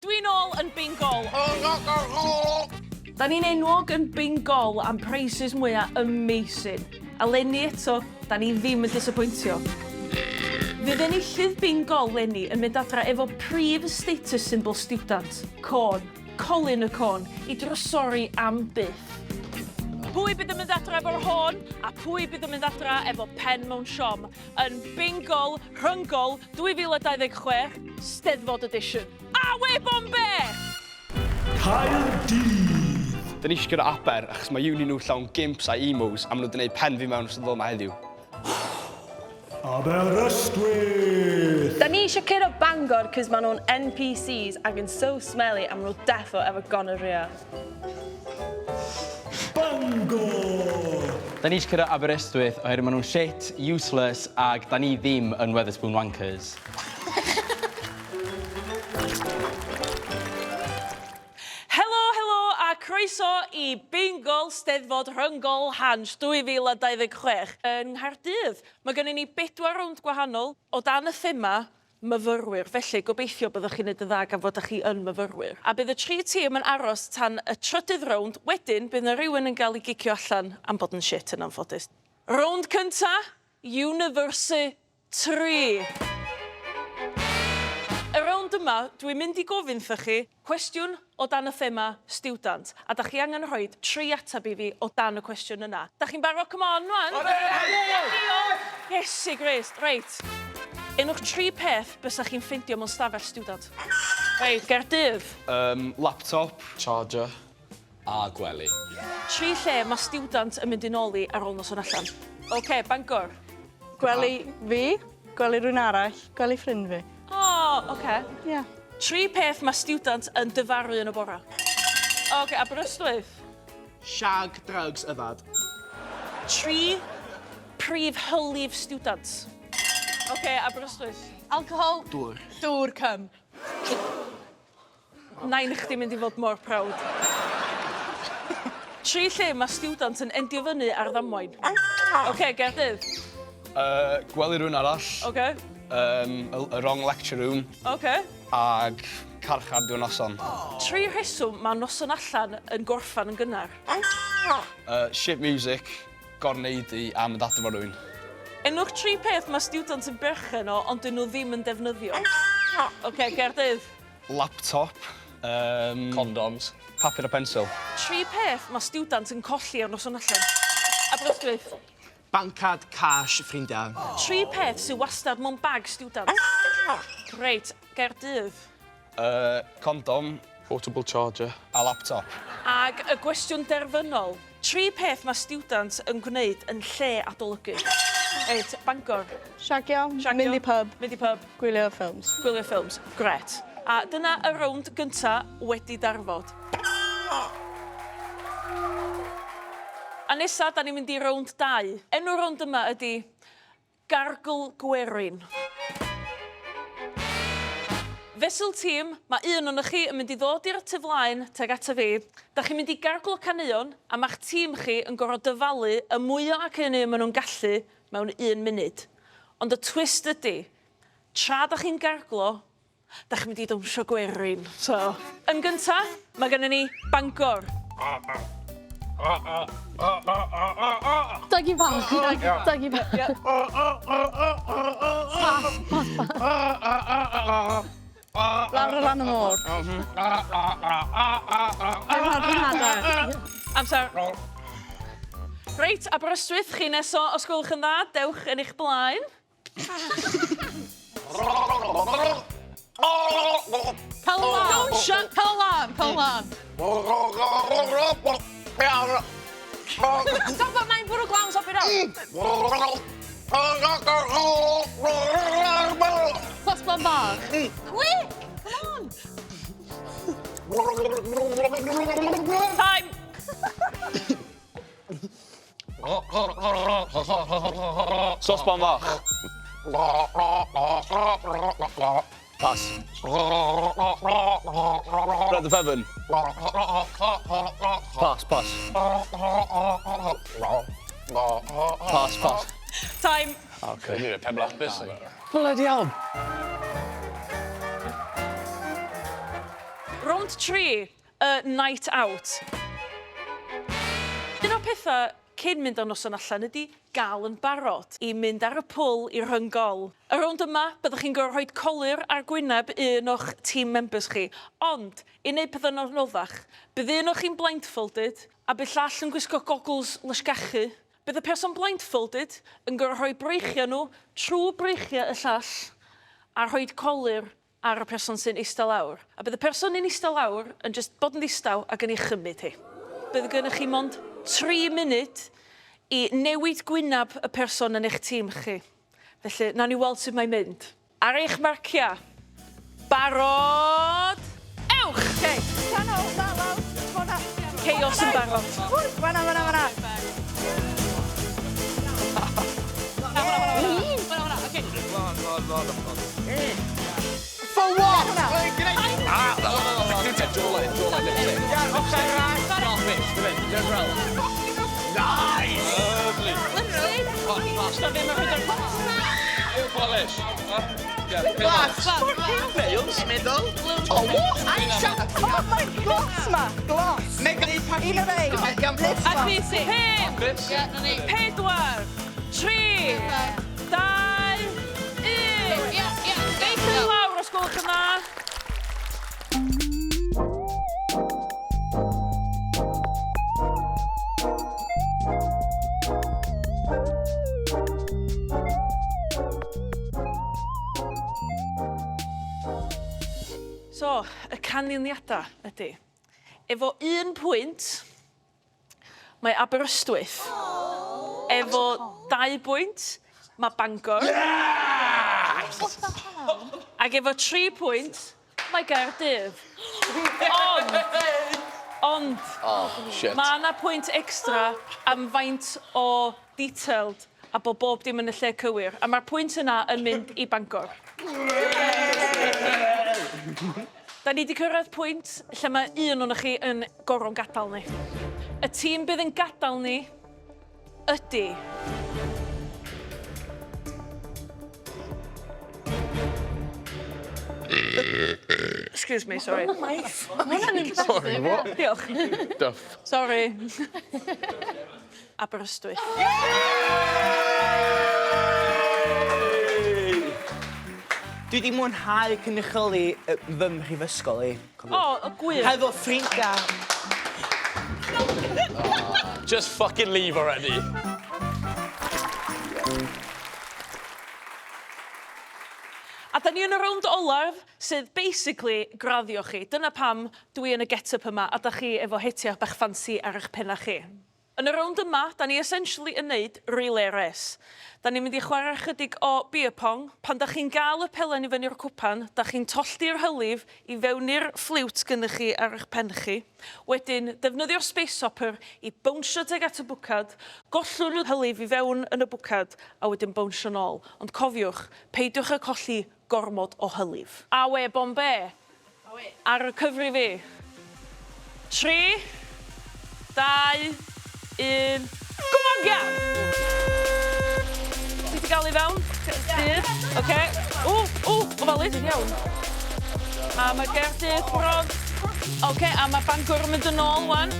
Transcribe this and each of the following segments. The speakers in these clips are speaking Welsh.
Dwi'n ôl yn Bingol. Da ni'n enwog yn Bingol am prizes mwya amazing. A leni eto, da ni ddim yn disappointio. Fydd enillydd Bingol leni yn mynd adra efo prif status symbol stiwdant, côn, Colin y Côn, i drysori am byth. Pwy bydd yn mynd adra efo'r hon, a pwy bydd yn mynd adra efo pen mewn siom, yn Bingol Rhyngol 2026, Steddfod Edition. Awe Bombe! Caerdydd! Dyn ni eisiau curo Aber achos mae uni nhw llawn gimps a emos a maen nhw 'di gwneud pen fi mewn wrth ddod 'ma heddiw. Aberystwyth! Da ni eisiau curo Bangor cos maen nhw'n NPCs ac yn so smelly a maen nhw defo efo gonorrhea. Bangor! Da ni eisiau curo Aberystwyth oherwydd maen nhw'n shit, useless ag da ni ddim yn Wetherspoon wankers. Helo, helo a croeso i Bingol Steddfod Rhyngol Hansh 2026 yng Nghaerdydd. Mae gennym ni bedwar rownd gwahanol o dan y thema myfyrwyr, felly gobeithio byddwch chi'n neud yn dda gan fod 'da chi yn myfyrwyr. A bydd y tri tîm yn aros tan y trydydd rownd, wedyn bydd 'na rywun yn gael ei gicio allan am bod yn shit yn anffodus. Rownd cynta, Universi Tri. Y rownd yma, dwi'n mynd i gofyn 'tha chi cwestiwn o dan y thema stiwdant, a 'dach chi angen rhoid tri ateb i fi o dan y cwestiwn yna. 'Dach chi'n barod? Come on 'wan! Iesu Grist! Reit. Enwch tri peth bysa chi'n ffeindio mewn stafell stiwdant. Reit, Gaerdydd. Yym, laptop. Charger. A gwely. Tri lle mae stiwdant yn mynd i nôl i ar ôl noson allan. Oce, Bangor. Gwely fi, gwely rhywun arall, gwely ffrind fi. O, oce. Ie. Tri peth mae stiwdant yn dyfaru yn y bora. Oce, Aberystwyth. Shag, drugs, yfad. Tri prif hylif stiwdant. Oce, Aberystwyth. Alcohol. Dŵr. Dŵr, cum. Nain chdi mynd i fod mor proud. Tri lle mae stiwdant yn endio fyny ar ddamwain. Oce, Gaerdydd. Yy, gwely rhywun arall. Oce. Yym, y y wrong lecture room. Oce. Ag carchar diwedd noson. Tri rheswm mae noson allan yn gorffan yn gynnar. Yy, shit music, gorneudu a mynd adre efo rhywun. Enwch tri peth mae stiwdant yn berchen o ond dyn nhw ddim yn defnyddio. Oce, Gaerdydd. Laptop, yym... Condoms. Papur a pensil. Tri peth mae stiwdant yn colli ar noson allan. Aberystwyth. Bank card, cash, ffrindiau. Tri peth sydd wastad mewn bag stiwdant. Reit, Gaerdydd. Yy, condom. Portable charger. A laptop. Ag y gwestiwn derfynol. Tri peth mae stiwdant yn gwneud yn lle adolygu. Reit, Bangor. Shagio. Shagio. Mynd i pub. Mynd i pub. Gwylio ffilms. Gwylio ffilms. Grêt. A dyna y rownd gynta wedi darfod. A nesa, da ni'n mynd i rownd dau. Enw'r rownd yma ydi Gargl Gwerin. Fesul tîm, mae un ohonoch chi yn mynd i ddod i'r tu flaen tuag ata fi. Dach chi'n mynd i garglo caneuon a ma'ch tîm chi yn gorfod dyfalu y mwy o acenu maen nhw'n gallu mewn un munud. Ond y twist ydi, tra dach chi'n garglo, Dach chi'n mynd i dawnsio gwerin. So, yn gynta, mae gennym ni Bangor. Dougie bach. Dougie bach. Pass, pass, pass. Lawr o lan y môr. Amser. Reit, Aberystwyth, chi neso, os gwelwch yn dda, dewch yn eich blaen. Cael y lan. Don't shut. Cael y lan, cael y lan. Stop it, mae'n bwrw glaw, stop it now. Sosban bach. Quick, come on. Time. Sosban fach. Pass. Bread of heaven. Pass, pass. Pass, pass. Time. Okay. Pen blapus. Bloody hell. Rownd 3, y night out. Un o'r pethau cyn mynd o noson allan ydy gael yn barod i mynd ar y pwll i'r rhyng-gol. Y rownd yma, byddwch chi'n gorfod rhoi colur ar gwyneb un o'ch team members chi. Ond, i wneud pethau'n anoddach, bydd un o chi'n blindfolded a bydd llall yn gwisgo goggles lysgachu. Bydd y person blindfolded yn gorfod rhoi breichiau nhw trwy breichiau y llall a rhoi colur ar y person sy'n eistedd lawr. A bydd y person yn eistedd lawr yn jyst bod yn ddistaw ac yn ei chymryd hi. Bydd gennych chi mond 3 munud i newid gwyneb y person yn eich tîm chi. Felly, nawn ni weld sut mae'n mynd. Ar eich marciau. Barod! Ewch! Okay. Canol, na, lawr, hwnna. Chaos yn barod. Fanna, fanna, fanna. For what? Ah! Jawline, jawline, lipstick. Nice! Lovely. Nail polish. Yeah, Glass. Nails. Middle. Oh, what? Oh, my gloss ma. Gloss. Un o'r ei. Lips A ma. 5, 4, 3, 2, 1. Bacon lawr os gwelwch yn dda. So, y canlyniadau ydy, efo un pwynt, mae Aberystwyth. Efo 2 bwynt, mae Bangor. Ac efo 3 pwynt, mae Gaerdydd. Ond, ond, Oh, shit. mae yna pwynt extra am faint o detailed a bod bob dim yn y lle cywir. A mae'r pwynt yna yn mynd i Bangor. Da ni wedi cyrraedd pwynt lle mae un o'n chi yn goron gadael ni. Y tîm bydd yn gadael ni ydy... Excuse me, sorry. Sorry, what? Diolch. Duff. Sorry. Aberystwyth. Dwi wedi mwynhau cynrychioli fy mhrifysgol i. O, y gwych. Hefo ffrindiau. Just fucking leave already. A da ni yn y rownd olaf sydd basically graddio chi. Dyna pam dwi yn y get-up yma a da chi efo hetiau bach ffansi ar eich penna chi. Yn y rownd yma, da ni essentially yn neud relay race. Da ni'n mynd i chwarae chydig o beer pong. Pan da chi'n gael y pelen i fyny o'r cwpan, da chi'n tollti'r hylif i fewn i'r ffliwt gynnych chi ar eich pen chi. Wedyn, defnyddio'r space hopper i bownsio tuag at y bwcad, gollwng y hylif i fewn yn y bwcad, a wedyn bownsio nôl. Ond cofiwch, peidiwch â colli gormod o hylif. Awe Bombay. Ar y cyfri fi. 3, 2, 1... Come on, Gia! Ti wedi gael i fewn? Dydd, oce. Ww, ww, ofalus. Iawn. A mae Gaerdydd bron. Oce, a mae Bangor yn mynd yn ôl wan.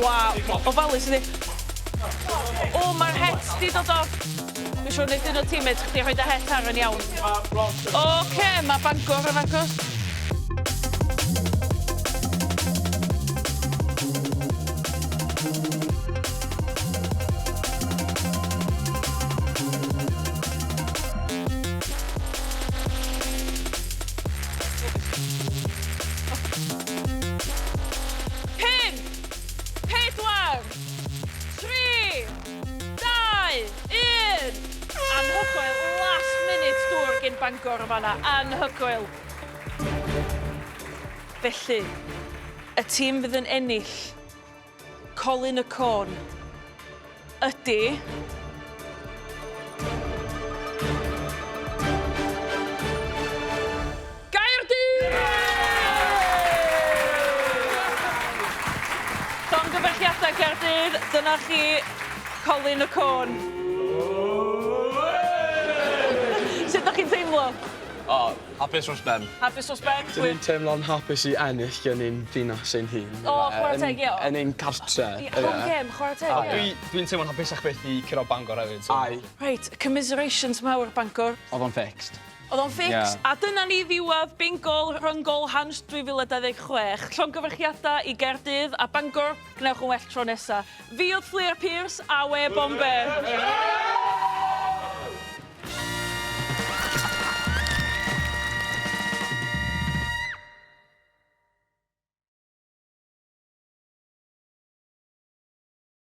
Waw, ofalus ydi. O, mae'r het di dod off. Dwi'n siŵr wneud un o teammates chdi rhoi dy het ar yn iawn. Oce, mae Bangor yn agos. 5, 4, 3, 2, 1. Anhygoel, last minute dŵr gen Bangor yn fanna. Anhygoel. Felly, y tîm fydd yn ennill Colin y Côn ydy... Gaerdydd! Llongyfarchiadau Caerdydd, dyna chi Colin y Côn. Sut ydych chi'n teimlo? Oh, Hapus dros ben. Hapus dros ben. Dyn ni'n teimlo'n hapus i ennill yn ein ddinas ein hun. O, chwarae teg, ie. Yn ein cartre. Ie, home game, chwarae teg, ie. Dwi'n teimlo'n hapusach byth i curo Bangor hefyd. So. Ai. Reit, commiserations mawr, Bangor. Oedd o'n fixed. Oedd o'n fix. Ie. A dyna ni ddiwedd Bingol Rhyngol Hans 2026. Llongyfarchiadau i Gaerdydd a Bangor. Gwnewch yn well tro nesa. Fi oedd Fflur Pierce, awe Bombe.